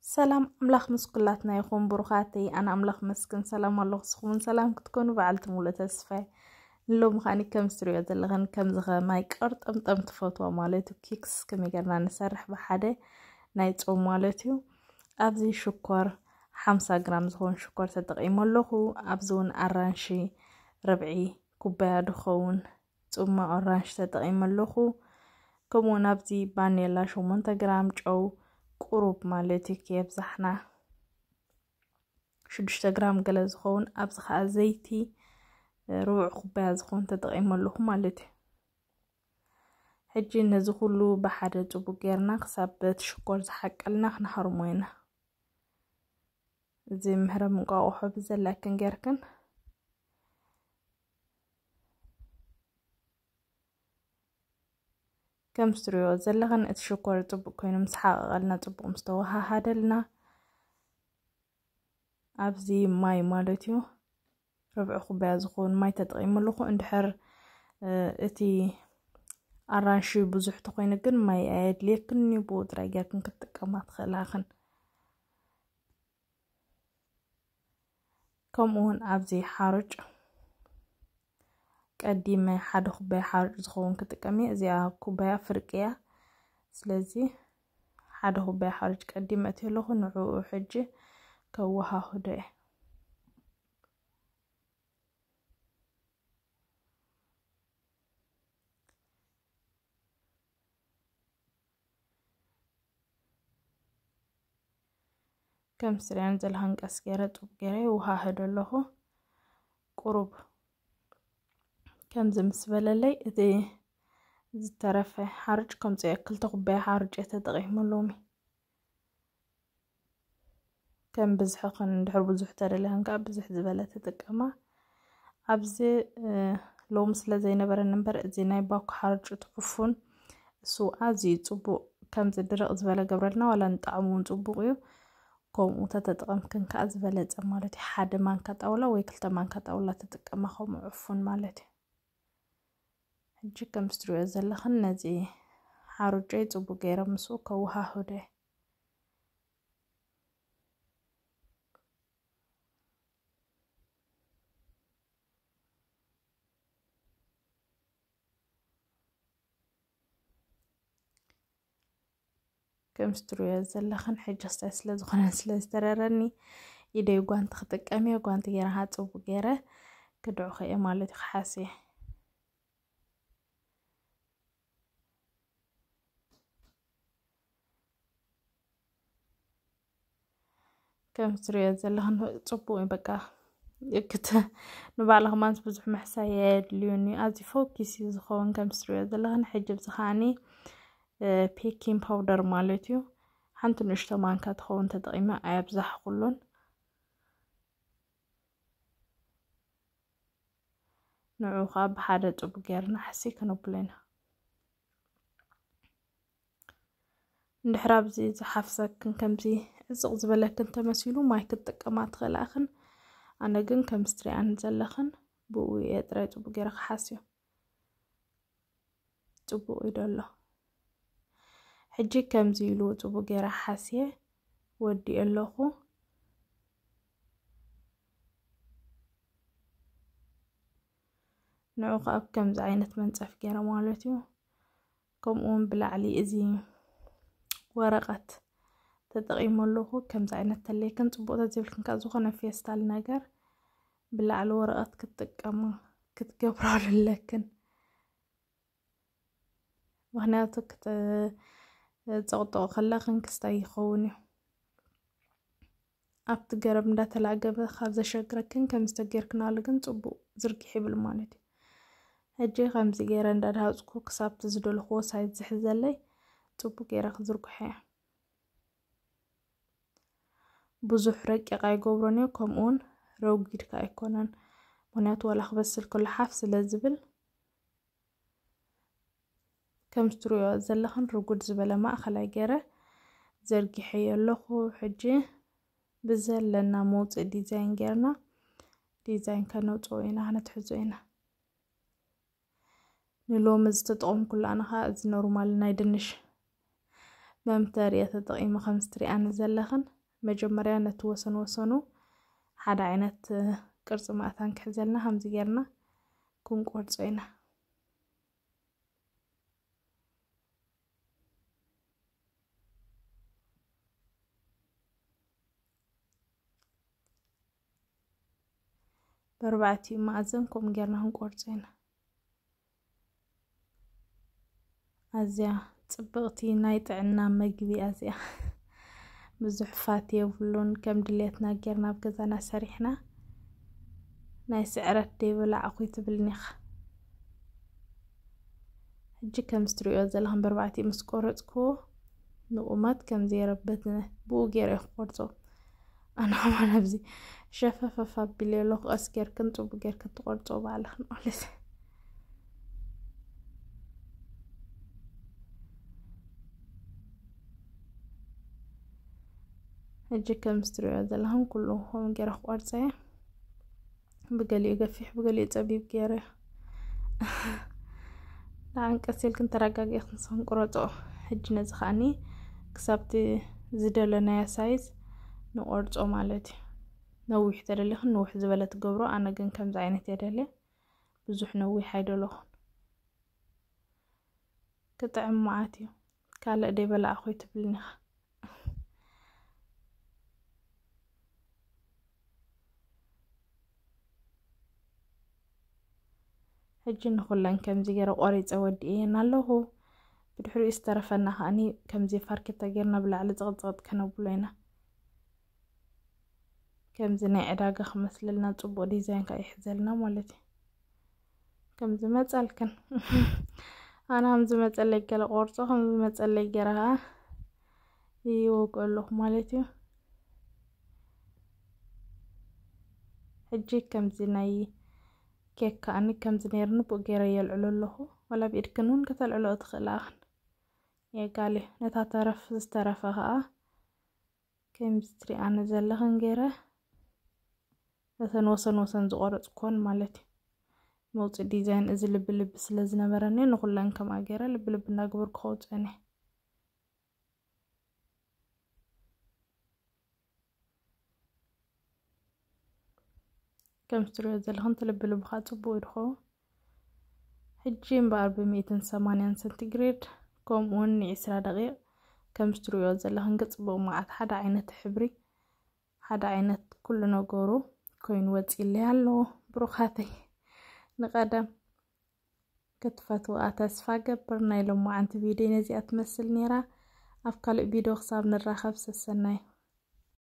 ሰላም ኣምላኽ ምስ ኩላትና ይኹን ብሩኻተይ። ኣነ ኣምላኽ መስክን ሰላም ኣለኹ። ንስኹምን ሰላም ክትኮኑ በዓልቲ ሙሉ ተስፋ እየ። ንሎሚ ከዓኒ ከም እትሪኦ ዘለኽን ከምዚ ከ ማይ ቀርጠምጠም ትፈትዋ ማለት እዩ። ኪክስ ከመይ ጌርና ንሰርሕ ብሓደ ናይ ጾም ማለት እዩ። ኣብዚ ሽኮር ሓምሳ ግራም ዝኾን ሽኮር ተጠቒመ ኣለኹ። ኣብዚ እውን ኣራንሺ ርብዒ ኩባያ ድኸውን ጽማቕ ኣራንሺ ተጠቒመ ኣለኹ። ከምኡውን ኣብዚ ባኔላ ሸሞንተ ግራም ጨው ቁሩብ ማለት እዩ ከየብዛሕና ሽዱሽተ ግራም ገለ ዝኸውን ኣብዚ ከዓ ዘይቲ ርቡዕ ኩባያ ዝኸውን ተጠቒመ ኣለኹ ማለት እዩ። ሕጂ ነዚ ኩሉ ብሓደ ጽቡቅ ጌርና ክሳብ በቲ ሽኮር ዝሓቀልና ክንሃርሞ ኢና። እዚ ምህረም እንቋቑሖ ብዘላክን ጌርክን ከም እትሪኦ ዘለኽን እቲ ሽኮር ጽቡቅ ኮይኑ ምስ ሓቐቐልና ጽቡቅ ምስ ተወሃሃደልና ኣብዚ ማይ ማለት እዩ ርብዒ ኩባያ ዝኸውን ማይ ተጠቒመ ኣለኹ። እንድሕር እቲ ኣራንሺ ብዙሕ ተኾይኑ ግን ማይ ኣየድልየክን እዩ። ብኡ ጥራይ ጌርክን ክትጥቀማ ትኽእላ ኢኽን። ከምኡ እውን ኣብዚ ሓሩጭ ቀዲመ ሓደ ኩባያ ሓሩጭ ዝኸውን ክጥቀም እየ። እዚኣ ኩባያ ፍርቂ እያ። ስለዚ ሓደ ኩባያ ሓሩጭ ቀዲመ እትየ ኣለኹ። ንዕኡ ሕጂ ከወሃህዶ እየ። ከም ስሪያን ዘለኻን ቀስ ገይረ ጡብ ገይረ ይወሃህዶ ኣለኹ። ቁሩብ ከምዚ ምስ በለለይ እቲ ዝተረፈ ሓርጭ ከምፅኦ ክልተ ኩባያ ሓርጭ እየ ተጠቒመ ሎሚ። ከም ብዝሕኽን እንድሕር ብዙሕ ተደልያን ከዓ ብዝሕ ዝበለ ትጥቀማ። ኣብዚ እ፣ ሎሚ ስለ ዘይነበረኒ እምበር እዚ ናይ ባኮ ሓርጭ ትሕፉን እሱ ኣዝዩ እዩ ፅቡቕ። ከምዚ ድርቕ ዝበለ ገብረልና ዋላ ንጣዕሙ እውን ፅቡቕ እዩ። ከምኡ ተተጠቐምክን ከዓ ዝበለፀ ማለት እዩ። ሓደ ማንካ ጣውላ ወይ ክልተ ማንካ ጣውላ ትጥቀማ ከምኡ ዕፉን ማለት እዩ። ሕጂ ከም እትሪኦ ዘለኽን ነዚ ሓሩጨይ ጽቡቅ ገይረ ምስኡ ከወሃህዶ እየ። ከም እትሪኦ ዘለኽን ሕጂ ክስታይ ስለ ዝኾነ ስለ ዝተረረኒ ኢደይ ጓንቲ ክጥቀም እየ። ጓንቲ ገይረ ከዓ ጽቡቅ ገይረ ክድዕኾ እየ ማለት እዩ፣ ክሓስ እየ። ከም እትሪኦ ዘለኽን ጽቡቅ እዩ። በቃ እክት ንባዕልኻ ማንስ ብዙሕ ምሕሳይ የድልዩኒ። ኣዝዩ ፎኪስ እዩ ዝኸውን። ከም እትሪኦ ዘለኽን ሕጂ ብዚ ከዓኒ እ፣ ቤኪንግ ፓውደር ማለት እዩ። ሓንቲ ንእሽቶ ማንካ ትኸውን ተጠቒመ ኣየብዛሕኩሉን። ንዑ ከዓ ብሓደ ጡብ ገይርና ሕሲ ከነብሎ ኢና። እንድሕር ኣብዚ ዝሓፍሰክን ከምዚ ዕጽቕ ዝበለክን ተመሲሉ ማይ ክትጥቀማ ትኽእላ ኢኽን። ኣነ ግን ከም ስትሪኣን ዘለኽን ብኡ እየ ጥራይ ጽቡቅ ገይረ ክሓስዮ። ጽቡቅ እዩ ደሎ። ሕጂ ከምዚ ኢሉ ጽቡቅ ገይረ ሓስየ ወዲእ ኣለኹ። ንዑ ከኣ ከምዚ ዓይነት መንጸፍ ገይረ ማለት እዩ። ከምኡ እውን ብላዕሊ እዚ ወረቐት ተጠቒሙ ኣለኹ። ከምዚ ዓይነት ተለይክን ጽቡቕ ተዘይብልክን ከኣ ዝኾነ ፌስታል ነገር ብላዕሊ ወረቐት ክትጥቀማ ክትገብራሉ ኣለክን። ምኽንያቱ ክተ-፣ ጸቕጥቑ ከለኽን ክስታይ ይኸውን እዩ። ኣብቲ ገረብ እንዳተላገበ ካብ ዘሸግረክን ከም ዝተጌርክናሉ ግን ጽቡቕ ዝርግሕ ይብል ማለት እዩ። ሕጂ ከምዚ ገይረ እንዳድሃጽኩ ክሳብቲ ዝደለኽዎ ሳይዝ ዝሕዘለይ ጽቡቕ ገይረ ክዝርግሖ እየ። ብዙሕ ረቂቕ ኣይገብሮን እየ፣ ከምኡውን ረጒድ ከኣ ኣይኮነን። ምኽንያቱ ዋላ ክበስል ከሎ ሓፍ ስለ ዝብል ከም እትሪኦ ዘለኽን ርጉድ ዝበለ ማእኸላይ ገይረ ዘርጊሐዮ ኣለኹ። ሕጂ ብዘለና መውፅኢ ዲዛይን ገይርና ዲዛይን ከነውፅኦ ኢና፣ ከነትሕዞ ኢና። ንሎሚ ዝተጠቐምኩሉ ኣነ ኸዓ እዚ ኖርማል ናይ ድንሽ መምተርያ ተጠቒመ ከም እትሪኣኒ ዘለኽን መጀመርያ ነቲ ወሰን ወሰኑ ሓደ ዓይነት ቅርፂ ማእታን ክሕዘልና ከምዚ ጌርና ክንቆርጾ ኢና። ብኣርባዕቲኡ መኣዝን ከምኡ ጌርና ክንቆርጾ ኢና። ኣዝያ ጽብቕቲ ናይ ጥዕና መግቢ ኣዝያ ብዙሕ ፋት የብሉን። ከም ድሌትና ጌርና ኣብ ገዛና ሰሪሕና ናይ ስዕረት ደይበላዕኹ ትብልኒ ኢኻ። ሕጂ ከም እትሪኦ ዘለኹም ብኣርባዕቲኡ ምስ ቆረጽክዎ ንቑመት ከም ዘይረበት ብኡ ገይረ ክቆርጾ ኣነ ከማን ኣብዚ ሸፈፈፍ ኣቢለ ኣለኹ። ቀስ ጌርክን ጽቡቅ ጌርክን ትቆርጾ ባዕልኽን ማለት። ሕጂ ከም እትሪኦ ዘለኹም ኩሉ ከምኡ ገይረ ክቆርጸ እየ። ብገሊኡ ገፊሕ ብገሊኡ ጸቢብ ገይረ ንዓን ቀስ ኢልክን ተረጋጊእክን ንስኽን ቁረጾ። ሕጂ ነዚ ከኣኒ ክሳብቲ ዝደለናዮ ሳይዝ ንቆርጾ ማለት እዩ። ነዊሕ ተደሊኽን ንውሕ ዝበለ ትገብሮ፣ ኣነ ግን ከምዚ ዓይነት እየ ደልየ። ብዙሕ ነዊሕ ኣይደለኹን። ክጥዕም መዓት እዩ። ካልእ ደይበላዕኹ ትብልኒ ኢኻ። ሕጂ ንኹለን ከምዚ ገይረ ቆሪጸ ወዲኤየን ኣለኹ። ብድሕሪኡ ዝተረፈና ከኣኒ ከምዚ ፋርኬታ ጌርና ብላዕሊ ጽቕጥጽቕጥ ከነብሎ ኢና። ከምዚ ናይ ዕዳጋ ክመስለልና ጽቡቕ ዲዛይን ከኣ ይሕዘልና ማለት እዩ። ከም ዝመጸልክን ኣነ ከም ዝመጸለይ ገለ ቆርጾ ከም ዝመጸለይ ገይረ ከኣ ይወግኦ ኣለኹ ማለት እዩ። ሕጂ ከምዚ ናይ ኬክ ከኣኒ ከምዚ ነይርኒ ብኡ ገይረ የልዕሎ ኣለኹ። ዋላ ብኢድክን እውን ከተልዕሎ ትኽእላ ኣኽን የጋሊ ነታ ተረፍ ዝተረፈ ከኣ ከምዚ ትሪኣኒ ዘለኽን ገይረ ነተን ወሰን ወሰን ዝቆረጽኩወን ማለት እዩ። መውፅእ ዲዛይን እዚ ልቢ ልቢ ስለ ዝነበረኒ ንኹለን ከምኣ ገይረ ልቢ ልቢ እናገበርኩ ከውፅአን እየ። ከም እትሪኦ ዘለኹም እቲ ልቢ ልቢ ከዓ ፅቡቅ እዩ ዝኸውን። ሕጂ እምበኣር ብሚእትን ሰማንያን ሰንቲግሬድ ከምኡ እውን ንዒስራ ደቂቕ ከም እትሪኦ ዘለኹም ግፅቡቅ መዓት ሓደ ዓይነት ሕብሪ ሓደ ዓይነት ኩሉ ነገሩ ኮይኑ ወፂለይ ኣሎ። ብሩኻተይ ንቀደም ክትፈትዋ ተስፋ ገብር። ናይ ሎማዓንቲ ቪድዮ ነዚኣ ትመስል ነይራ። ኣብ ካልእ ቪድዮ ክሳብ ንራኸብ ሰሰናዩ።